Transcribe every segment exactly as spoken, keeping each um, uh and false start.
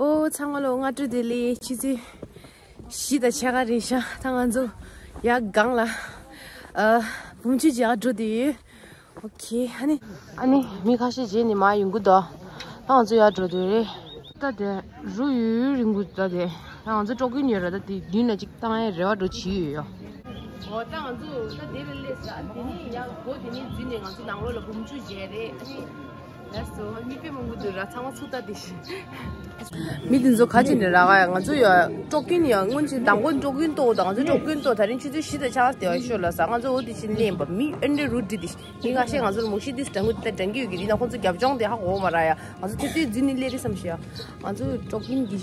ཨོ་ཚང་མ་ལོ་སྔ་དྲོ་བདེ་ལེགས། ཆུ་ཚོད་བཞི་དང་ཕྱེད་ཀ་རེད་ཤག་ད་ང་ཚོ་ཡར་སྒང་ལ་ཨ་བུམ་ཆུ་མཇལ་འགྲོ་བསྡད་ཡོད། ཨོ་ཁེ། ཨ་ནི་ཨ་ནི་མི་ཁ་ཤས་མཇལ་ནས་མར་ཡོང་གི་འདུག་ད་ང་ཚོ་ཡར་འགྲོ་འདོད་རེད། ད་དེ་རུ་ཡུན་རིང་པོ་ད་དེ་ད་ང་ཚོ་ཀྲོ་ཀིན་ཡོད་ར། ད་དེ་མདུན་ལ་ཅིག་བཏང་ཡ་རེ་བ་འགྲོ་བྱེད་ཡོད་ཡོ། འོ་ད་ང་ཚོ་ད་དེ་ལ་སླེབས་ས། དེ་ནས་ཡང་སྒོ་དེ་ནས་འཛུལ་ནས་ང་ཚོ་ནང་ལོགས་ལ་བུམ་ཆུ་མཇལ་རེད། ཨ་ནི་ལགས་སོ། མི་དཔེ་མང་པོ་འདུག་ར། ཚང་མ་ཚུགས་ད་དེ་བཞིན། མི་དེ་ཚོ་ག་ཅི་ནས་རག་ག་ཡ། ང་ཚོ་ཡ་ཀྲོ་ཀིན་ཡ་སྔོན་ཆད་མདང་དགོང་ཀྲོ་ཀིན་ལྟོ་ད་ང་ཚོ་ཀྲོ་ཀིན་ལྟོ་ད་རིང་ཆུ་ཚོད་བཞི་དང་ཕྱེད་ཀ་དེ་བ་ཤོད་ལ་ས། ང་ཚོ་འོ་དེ་བཞིན་སླེབས་པ་མི་ཨེ་འདྲ་རུ་འགྲིག་དེ་བཞིན། མི་ཁ་ཤས་ང་ཚོར་མུག་ཤི་དིས་དྲན་གི་དྲན་གི་ཡོད་གི། དེ་ན་ཁོང་ཚོ་རྒྱབ་ལྗོངས་དེ་ཧ་གོ་མ་ར་ཡ། ང་ཚོ་དེ་དུས་འཛིན་ནི་སླེབས་རེད་བསམ་ཤེས་ཡ། ང་ཚོ་ཀྲོ་ཀིན་གི་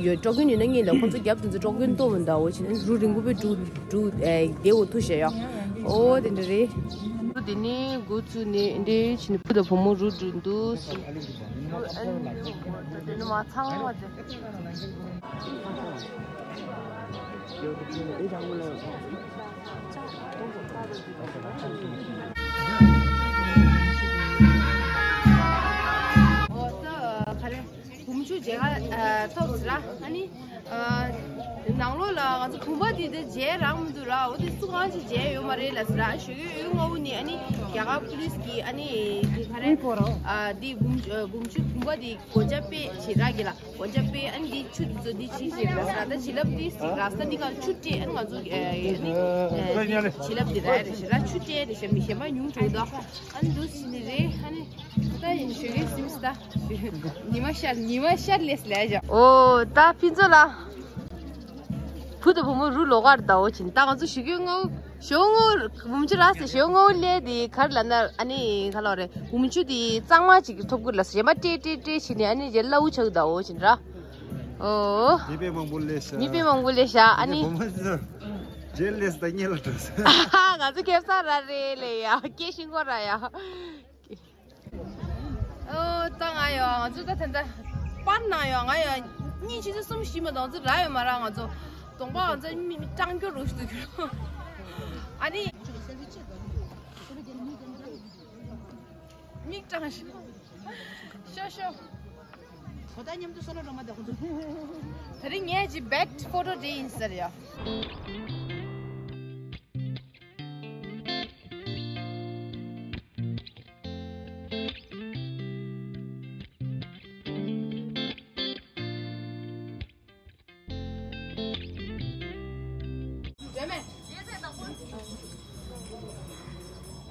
ཡོད། ཀྲོ་ཀིན་ཡོད་ན་ངེད་ལ་ཁོང་ཚོ་རྒྱབ་དེ་ཚོ་ཀྲོ་ཀིན་ལྟོ་མི་འདའ་འོ་བྱས་ནས་རུ་རིང་པོ་པའི་འགྲོ་འགྲོ་ཨེ་བདེ་བོ་ཐུག་ཤེས་ཡ། ཨོ་དེ་འདྲ་རེད། རུ་དེ་ནས་འགོ་བཙུགས་ནས་འདྲེ་བྱས་ནས་བུ་དང་བུ་མོ་རུ་འགྲོ་འདུག་ཟེར། རུ་ཨན་རུ་དེ་ནས་མ་ཚང་བ་དེ། འོ་ད་ག་རེ་བུམ་ཆུ་མཇལ་ཁ་ཐོབ་ཟེར་ར། ཨ་ནི་ནང་ལོགས་ལ་ང་ཚོ་བུམ་པ་དེ་དེ་མཇལ་རག་མི་འདུག་ར། འོ་དེ་སུ་གང་ཅིག་མཇལ་ཡོད་མ་རེད་ལ་ཟེར་ར། ཞོགས་ཀས་ཡོལ་སྔ་པོ་ནས་ཨ་ནི་རྒྱ་གར་པུ་ལིས་ཀྱིས་ཨ་ནི་དེ་ག་རེ་དེ་བུམ་བུམ་ཆུ་བུམ་པ་དེ་སྒོ་ལྕགས་དཔེ་བྱེད་རག་གི་ལ། སྒོ་ལྕགས་དཔེ་ཨ་ནི་འདི་ཆུ་འདི་ཚོ་འདི་ཕྱིན་ཞིག་ར་ས། ད་བྱིན་རླབས་འདི་ར་ས་འདི་ག་ཆུ་སྤྲད། ཨ་ནི་ང་ཚོ་ཨ་ནི་བྱིན་རླབས་འདི་ར་རེ་ཞིག་ར་ཆུ་སྤྲད་རེ་ཞིག་མི་གཞན་པ་ཉུང་དྲགས་འདུག་ཨ་ནི་འདུག་ཕྱིན་ནི་རེད། ཨ་ནི་ད་ཡིན་ཞོགས་ཀས་སིམ་སི་ད་ཉི་མ་ཤར་ཉི་མ་ཤར་ལས་ལས་བཞག་ཨོ་ད་ཕུན་ཚོགས་ལ་བུ་དང་བུ་མོ་རུ་ལོག་གར་ད་འོ་ཕྱིན། ད་ང་ཚོ་ཞོགས་ཀས་སྔ་ཞོགས་སྔ་བུམ་ཆུ་ར་སེ་ཞོགས་སྔ་ལས་དེ་གར་ལ་ན་ཨ་ནི་ག་ལོ་རེད། བུམ་ཆུ་དེ་གཙང་མ་ཅིག་ཐོབ་གི་ལ་སེ་གཞན་པ་སྤྲད་སྤྲད་སྤྲད་ཕྱིན་ནས་ཨ་ནི་རྗེས་སླ་བོ་ཆགས་ད་འོ་ཕྱིན་ར། ཨོ། མི་དཔེ་མང་པོ་སླེབས་ཤག་མི་དཔེ་མང་པོ་སླེབས་ཤག་ཨ་ནི། བུ་མོ་ཚོ་རྗེས་སླེབས་ད་སྙེ་ལ་འགྲོ་ས། ང་ཚོ་ཁེབ་ས་ར་རེད་ལེ་ཡ། སྐད་ཤིང་གོ་ར་ཡ། ཨོ་ད་ང་ཡ་ང་ཚོ་ད་ད་ད་པར་ནང་ཡ་ང་ཡ་གཉིས་ཆུ་ཚོད་གསུམ་བཞི་མ་གཏོགས་ང་ཚོ་ར་ཡོད་མ་ར། ང་ཚོ་གདོང་པ་ང་ཚོ་མི་མི་སྐྲངས་སྐྱོ་རུ་ཞིག་འདུག་ཨ་ནི། མིག་སྐྲངས་ཤིང་། ཤོ་ཤོ། གོ་ད་མཉམ་དུ་སོ་ལོ་འགྲོ་མ་དགོས་འདུག་ད་རིང་ངས་ཅི་བེད་ཕོ་ཊོ་དེ་ཡིན་ཟེར་ཡ།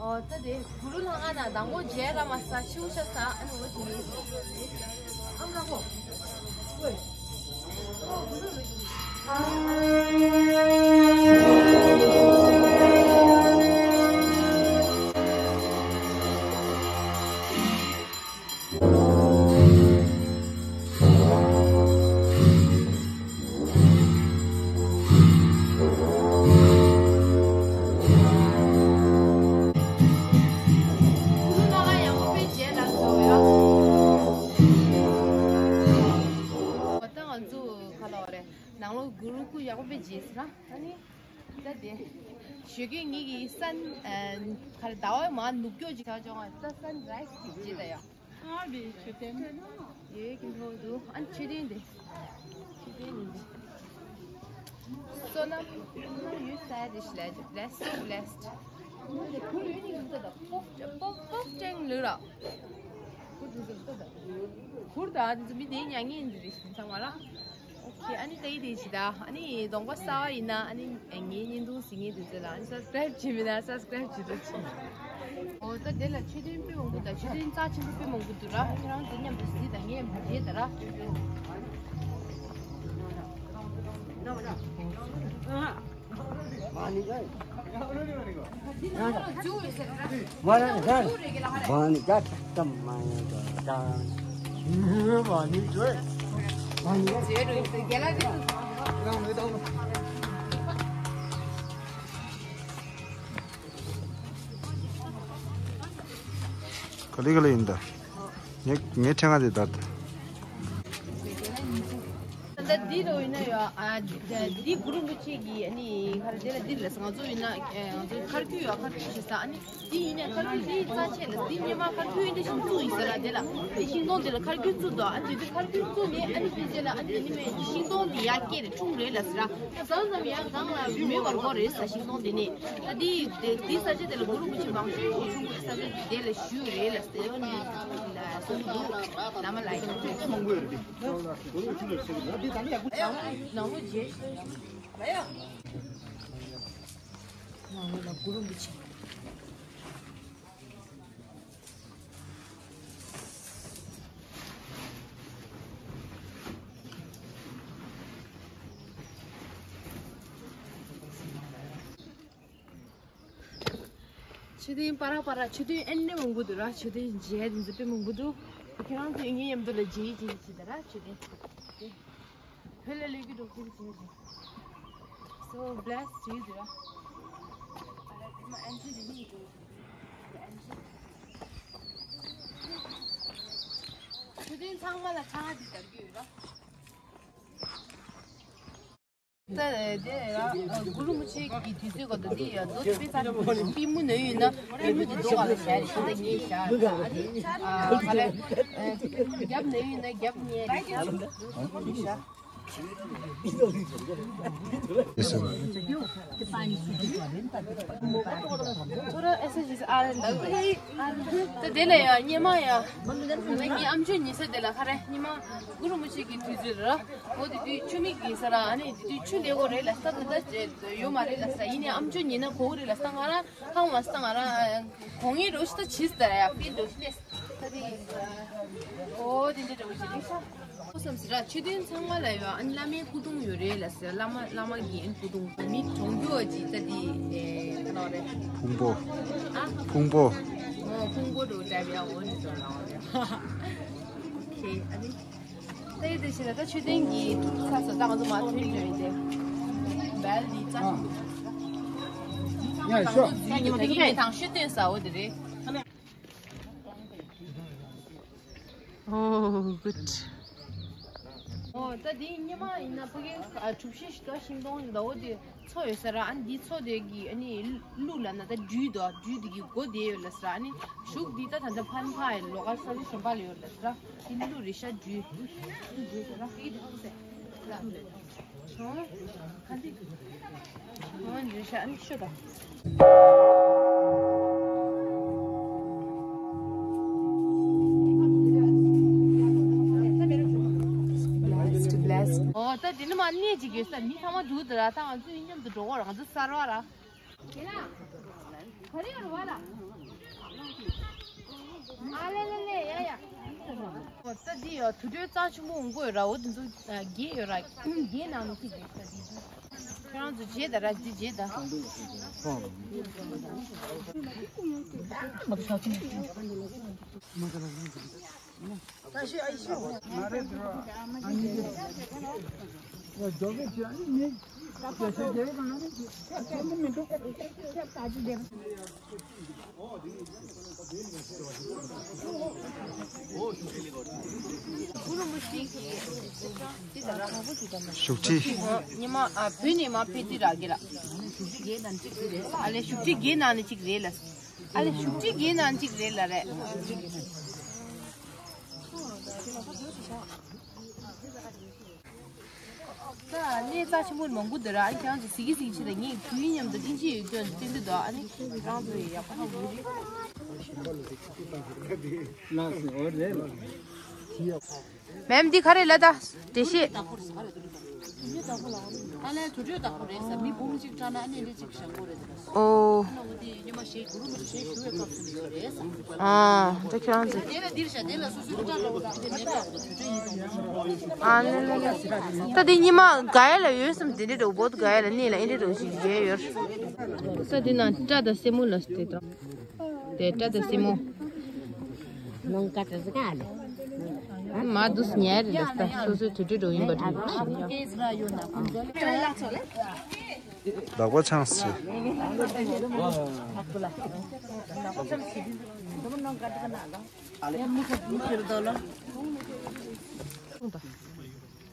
ཨོ་ད་དེ་གུ་རུ་ལྷ་ཁང་ན་དང་པོ་རྗེས་ལ་མ་ས་ཆུ་ཤ་ས་ཨ་ནི་འོ་དེ་ཨམ་ལ་ཧོ། ད་ང་ཚོ་ག་ལ་བ་རེད། ནང་ལོགས་གུ་རུ་སྐུ་ཡག་པོ་དཔེ་མཇལ་སོང་ཨ་ནི། ད་དེ། ཞོགས་ཀས་ངེད་ཀྱི་སན་ཨ་ག་རེ་ཟླ་བ་མར་ནུབ་སྐྱོད་ཅིག་བྱ་བྱུང་བ་ད་སན་རའི་སི་ཅིག་བྱེད་ད་ཡ། ཨ་བི་མཆོད་རྟེན། ཡོད་ཀྱི་འགྲོ་འདུག་ཨ་མཆོད་རྟེན་དེ། མཆོད་རྟེན་ནི་འདི། བསོད་ནམས་བསོད་ནམས་ཡོད་ས་རེད་ཤི་ལས་ལས་སོ་བི་ལེ་སི་ཊི། ཁུར་ཡོད་ནི་འདུག་ད་ད་པོབ་པོབ་ཀྲེང་ལུ་ར། ཁུར་འདུག་ད་ད། ཁུར་ད་འདི་ཚོ་མི་དེ་མྱ་ངན་འདི་རེད་ཤི་ཚང་མ་ར། ཨོ་ཁེ། ཨ་ནི་ད་ཡི་དེ་ཞིག་ད། ཨ་ནི་གདོང་པ་གསར་པ་ཡིན་ན་ཨ་ནི་ངའི་བརྙན་ཐུང་གཟིགས་མཁན་དེ་ཚོ་ལ་ཨ་ནི་སབ་སི་ཀ་རེབ་བྱེད་མི་ན་སབ་སི་ཀ་རེབ་བྱེད་རོགས་གྱིས། ཨོ་ད་དེ་ལ་མཆོད་རྟེན་དཔེ་མང་པོ་འདུག་ད། མཆོད་རྟེན་རྩ་ཆེན་པོ་དཔེ་མང་པོ་འདུག་ར། ཁྱེད་རང་ཚོ་མཉམ་དུ་གཟིགས་དང་། ངས་མ་བརྗེད་ད་ར། ག་ལེ་ག་ལེ་ཡིན་ད། ངས་ངས་ཕྲེང་བ་དེ་བརྡར་ད། ད་ འདི་རུ་ཡིན་ན་ཡོད་ཨ། འདི་གུ་རུ་རིན་པོ་ཆེ་གི་ཨ་ནི་ཁར་དེ་ལ་འདིར་ལ་ང་ཚོ་ཡིན་ན་ང་ཚོ་མཁར་ཁུལ་ཡོད། མཁར་ཁུལ་ཞེས་ས་ཨ་ནི་འདི་ཡིན་ན་མཁར་ཁུལ་འདི་རྩ་ཆེ་ལ་འདི་སྙེ་མ་མཁར་ཁུལ་འདི་ཤིང་བཙུགས་ཡིན་ཟེར་ར། དེ་ལ་འདི་ཤིང་སྡོང་དེ་ལ་མཁར་ཁུལ་བཙུགས་དོ། ཨ་འདི་འདི་མཁར་ཁུལ་བཙུགས་ནས་ཨ་ནི་འདི་དེ་ལ་ཨ་ནི་ནི་མེད་ཤིང་སྡོང་འདི་ཡར་སྐྱེས་ནས་འཁྲུངས་རེད་ལ་ཟེར་ར། ས་ཟམ་ཟམ་ཡར་གང་ལ་མེ་བར་གོ་རེད་ས་ཤིང་སྡོང་འདི་ནི། ཨ་འདི་འདི་ས་ཆ་དེ་ལ་གུ་རུ་རིན་པོ་ཆེ་མང་ཤོས་ཤིང་ས་ཆ་དེ་ལ་བཞུགས་རེད་ལ་ཟེར་ནས་གསུངས་འདུག་བླ་མ་ལགས་ཀྱིས། ནང་ལོགས་རྗེས་ནང་ལོགས་ལ་གུ་རུ་རིན་པོ་ཆེ། མཆོད་རྟེན་པ་ར་པ་ར་མཆོད་རྟེན་ཨེ་འདྲ་མང་པོ་འདུག་ར། མཆོད་རྟེན་མཇལ་དེ་ཚོ་དཔེ་མང་པོ་འདུག་ཁྱེད་རང་ཚོ་ངའི་མཉམ་དུ་ལ་མཇལ་ཅིག་བྱེད་ད་ར་མཆོད་རྟེན། བོད་ལ་སླེབས་ཀྱི་འགྲོ་ཁུལ་བྱེད་ཅིག So blessed to you, dear. མཆོད་རྟེན་ཚང་མ་ལ་ཆང་འདི་བརྡར་གྱི་ཡོད་ར། ད་དེ་ཡ་གུ་རུ་རིན་པོ་ཆེ་གི་དུས་ཚོད་གོ་ད་དེ་ཡ་རྡོ་དེ་པེ་ས་པུས་མོ་ན་ཡོད་ན་པུས་མོ་དེ་རྡོ་ག་ལ་བཞག་རེད། ཤ་ད་ངས་བཞག་རེད། ཨ་དེ་ཨ་ག་ལེ་རྒྱབ་ན་ཡོད་ན་རྒྱབ་ངས་རེད་བཞག་ད་དེ་ལ་ཡང་སྙེ་མ་ཡང་ངའི་ཨམ་ཆོས་ཉལ་ས་དེ་ལ་ཁ་རེ་སྙེ་མ་གུ་རུ་རིན་པོ་ཆེ་གི་དུས་ཚོད་ར། འོ་དེ་དུས་ཆུ་མིག་གི་ས་ར། ཨ་ནི་དེ་དུས་ཆུ་ལས་གོ་རེད་ལ་ས་ད་ད་ཡོད་མ་རེད་ལ་ས། ཡིན་ནའི་ཨམ་ཆོས་ཉལ་ན་གོ་གི་རེད་ལ་ས། ང་རང་ཧང་བ་ས་ང་རང་གོང་ངེས་རོ་ཤི་ད་ཆིས་ད་ཡ་ཕིན་རོ་ཤི་ནས་ད་དེ་ཨོ་དེ་འདྲ་འདྲ་བོ་ཞིག་རེད་ཤག་ཨོ་བསམ་སི་ར་ཆོས་དོན་ཚང་མ་ལ་ཡོད། ཨ་ནི་བླ་མའི་སྐུ་གདུང་ཡོད་རེད་ལ་ཟེར། བླ་མ་བླ་མ་གི་ཨན་སྐུ་གདུང་མི་གྲོང་ཁྱེར་བ་ཅིག་ད་དེ་ཨེ་ག་ལ་རེད། ཕུང་པོ། ཨ་ཕུང་པོ། ཨོ་ཕུང་པོ་འགྲོ་འདྲ་བའི་ཨོ་ནི་ཚོ་ལ་ཨོ་རེད། ཁེ་ཨ་ནི། ད་ཡི་དེ་ཕྱིར་ད་ཆོས་ལྡན་གྱི་ཐུགས་ཁ་སོ་ད་ང་ཚོ་མ་ཐོན་བྱོས་ཡིན་ཏེ། བལ་འདི་རྩ་ཆེན་པོ་ཡ་ཤོ། ད་ཡིན་ནས་དང་ཤོད་སྟོན་ས་འོ་དེ་རེད། Oh, good. ཨོ་ད་འདི་སྙེ་མ་ཡིན་ན་ཕ་གི་གྲུ་བཞི་ཞིག་ད་ཤིང་སྡོང་ཡིན་ད་འོ་དེ། མཚོ་ཡོད་ས་ར། ཨ་ནི་འདི་མཚོ་དེ་གི་ཨ་ནི་ཀླུ་ལ་ན་ད་སྦྲུལ་དོ། སྦྲུལ་དེ་གི་མགོ་དེ་ཡོད་ལ་ས་ར། ཨ་ནི་གཞུག་འདི་ད་ད་ད་ཕན་ཕ་ཡི་ལོ་ག་ས་ལི་ཤམ་པ་ལ་ཡོད་ལ་ས་ར། འདི་ཀླུ་རི་ཤ་སྦྲུལ་ཀླུ་རི་ཤ་ཨ་ནི་ཤོད་ད། Blessed, blessed. ཨོ་ད་དེ་ནི་མ་གནས་ཅིག་ཡོད་ས། མི་ཚང་མ་འདུག་ད་ར། ད་ང་ཚོ་མཉམ་དུ་འགྲོ་གོ་ར། ང་ཚོ་གསར་བ་ར། ཨོ་ད་འདི་ཡོད་དུར་ཁྲོད་གཙང་ཆེན་པོ་འོང་གོ་ཡོད་ར། འོ་དེ་ཚོ་རྒྱས་ཡོད་ར། རྒྱས་ནང་ནས་ཅིག་རྒྱས་ས་འདི་ཚོ། ཁྱོད་རང་ཚོ་རྗེས་ད་ར་འདི་རྗེས་ད། བཞུགས་ཁྲི། ཉི་མ་ཨ་བོད་ནས་མ་ཕེབས་དུས་ར་གི་ར། ཨ་ལེ་བཞུགས་ཁྲི་བརྒྱད་ནང་ནས་གཅིག་རེད་ལ། ཨ་ལེ་བཞུགས་ཁྲི་བརྒྱད་ནང་གཅིག་རེད་ལ་རེད། ད་གནས་རྩ་ཆེན་པོ་མང་པོ་འདུག་ར། ཨ་ནི་ཁྱེད་རང་ཚོ་གཟིགས་ཀྱི་གཟིགས་ཀྱི་ཆེད་དུ་ངས་དུས་ཡུན་མཉམ་དུ་ཨིན་ཇི་ཡོད་སྐྱོན་བསྟན་དུས་དོ། ཨ་ནི་ཁྱེད་རང་ཚོ་ཡག་པོ་ཧ་གོ་གི་རེད། མེམ་འདི་ག་རེ་ལ་ད་འགྲེལ་བཤད། ཨ་ལས་དུར་ཁྲོད་བདག་པོ་རེད་ས། མི་འབུམ་གཅིག་བཀྲ་ན་ཨ་ནི་འདི་གཅིག་བཞེངས་དགོས་རེད་ད། ཨོ། ཨ་ནི་འོ་དེ་ཉི་མ་ཞེས་གུ་རུ་མི་ཞེས་ཞུ་བའི་སྐབས་སུ་ནི་ཡོད་རེད་ས། ཨ་ད་ཁྱེད་རང་ཚོ། དེ་ལ་འདིར་བཞག་དེ་ལ་སོ་སོའི་སྐུ་དྲག་ལོག་ལ་དེ་མེད་པ་འོ་དུར་ཁྲོད་ཡིན་པ་མ་ཤེས། ཨ་ནི་ནི་ནི། ད་དེ་ཉི་མ་ག་ཡ་ལ་ཡོད་སམ་དེ་འདྲ་འདྲ་བོ་དུ་ག་ཡ་ལ་གནས་ལ་ཨེ་འདྲ་འདྲ་བོ་ཞིག་མཇལ་ཡོད། ས་དེ་ན་སྐྲ་དང་སེན་མོ་ལ་སྟེ་དང་། དེ་སྐྲ་དང་སེན་མོ། ལོང་ཀ་ཏི་ཟི་ཀ་ལེ། མ་དུས་ཉལ་རེ་ལ་ས་སོ་སོའི་དུར་ཁྲོད་འགྲོ་ཡིན་པ་འགྲིག་ཞིག་ཡོད། བདག་པོ་ཆང་སི།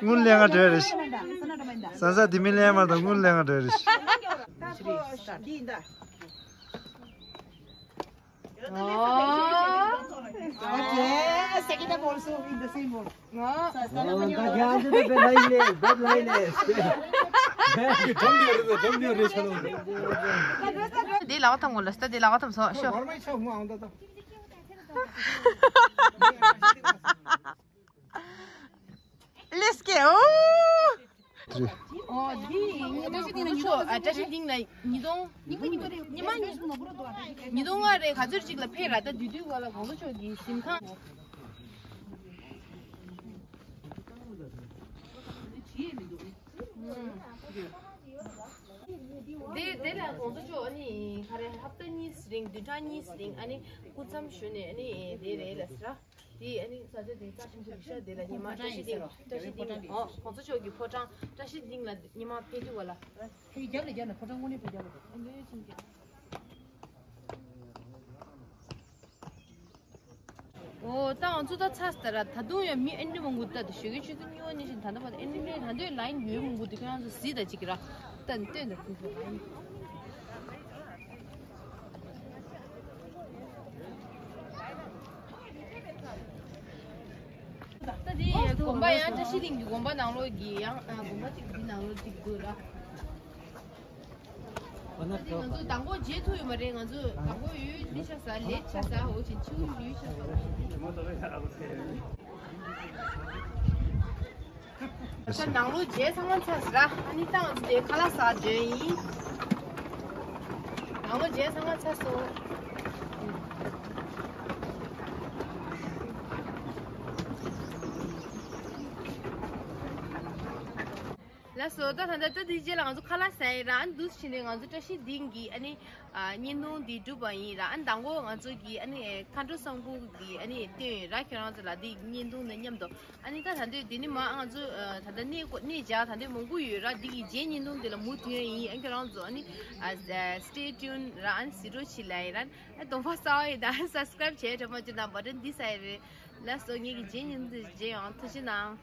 དངུལ་ལེན་ག་འགྲོ་རེད། ས་ས་དེ་མི་ལེན་མ་དང་དངུལ་ལེན་ག་འགྲོ་རེད། Oh. Okay, second time also in the same mode. Oh, the guy is the best line left, best line left. དེ་ལག་ཐམ་གོ་ལ་སྟ་དེ་ལག་ཐམ་སོ་ཤོ། Let's go. ཨོ་འདི་ཉི་མ་ཆོ་ཨ་བཀྲ་ཤིས་སྡིངས་ལ་ཉིས་སྟོང་ཉི་མ་ཉི་མ་ཉིས་སྟོང་ལྔ་རེ་ག་ཚོད་ཅིག་ལ་ཕེབས་ར་ད་དུས་དུས་ག་ལ་གོང་ས་མཆོག་གི་གཟིམ་ཁང་། དེ་དེ་ལ་གོང་ས་མཆོག་ཨ་ནི་ག་རེ་ཧབ་ཏ་གཉིས་རིང་བདུན་ཕྲག་གཉིས་རིང་ཨ་ནི་སྐུ་མཚམས་ཞུ་ནས་ཨ་ནི་དེ་རེད་ལ་ཟེར། དེ་ཨ་ནི་ས་ཆ་དེ་རྩ་ཆེན་པོ་ཤ་དེ་ལ་ཉི་མ་བཀྲ་ཤིས་སྡིངས་བཀྲ་ཤིས་སྡིངས་ཨོ་གོང་ས་མཆོག་གི་ཕོ་བྲང་བཀྲ་ཤིས་སྡིངས་ལ་ཉི་མ་ཕེབས་དུས་བ་ལ། ཕེབས་རྒྱབ་ལ་རྒྱབ་ལ་ཕོ་བྲང་དངོས་གནས་ཕེབས་རྒྱབ་ལ་ཕེབས། ཨོ་ད་ང་ཚོ་ད་ཚ་ས་ད་ར་ད་དུང་ཡང་མི་ཨེ་འདྲ་མང་པོ་ད་དུ་ཞོགས་ཀྱི་ཆུ་ཚོད་གཉིས་པ་ནས་བཞིན་ད་ལྟ་བར་ཨེ་འདྲ་ད་དུང་ལ་ཡིན་ཡོད་མང་པོ་དུ་ཁྱོད་རང་ཚོ་གཟིགས་ད་ཅིག་ར་ད་སྟོན་ད་ཁོང་ཚོ་ལ་ཡིན། ད་དེ་དགོན་པ་ཡང་བཀྲ་ཤིས་གླིང་གི་དགོན་པ་ནང་ལོགས་ཀྱི་ཡང་དགོན་པ་གཅིག་འདི་ནང་ལོགས་གཅིག་འདུག་ར། ད་དེ་ང་ཚོ་མདང་དགོང་མཇལ་ཐུབ་ཡོད་མ་རེད། ང་ཚོ་མདང་དགོང་ཡུལ་འདི་ཆ་ས་ལས་ཆ་ས་འོ་ཅིག་ཆུ་ཡུལ་ཆ་ས། ད་ནང་ལོགས་མཇལ་ཚང་མ་ཚར་ཟེར་ར། ཨ་ནི་ད་ང་ཚོ་དེ་ཁ་ལག་ཟ་འདོན་ཡིན། ནང་ལོགས་མཇལ་ཚང་མ་ཚར་སོང་། ལགས་སོ། ད་ད་ད་ད་དེ་རྗེས་ལ་ང་ཚོ་ཁ་ལག་ཟ་ཡིན་ར། ཨ་ནི་འདུག་སེ་བྱས་ནས་ང་ཚོ་བཀྲ་ཤིས་སྡིངས་ཀྱི་ཨ་ནི་ཨ་བརྙན་ཐུང་འདི་གྲུབ་པ་ཡིན་ར། ཨ་ནི་མདང་དགོང་ང་ཚོ་གི་ཨ་ནི་མཁའ་འགྲོ་སྲུང་འཁོར་གྱི་ཨ་ནི་སྟོན་ཡོད་ར། ཁྱོད་རང་ཚོ་ལ་འདི་བརྙན་ཐུང་དང་མཉམ་དུ། ཨ་ནི་ད་ད་འདོད་འདི་ནི་མ་ང་ཚོ་ཨ་ད་ལྟ་གནས་སྐོར་གནས་མཇལ་ད་འདོད་མང་པོ་ཡོད་ར། འདི་གི་རྗེས་བརྙན་ཐུང་འདི་ལ་མུ་མཐུད་ཡིན། ཨ་ཁྱོད་རང་ཚོ་ཨ་ནི་ཨ་stay tuned ར། ཨ་ནི་གཟིགས་རོགས་བྱེད་ལབ་ཡིན་ར། ཨ་གདོང་པ་གསར་པ་ཡིན་ད་subscribe བྱས་དྲན་པ་བྱེད་དང་button འདི་ས་ཡི་རེད། ལགས་སོ། ངེད་ཀྱི་རྗེས་བརྙན་ཐུང་འདི་མཇལ་ཡོང་། ཐུགས་རྗེ་གནང་།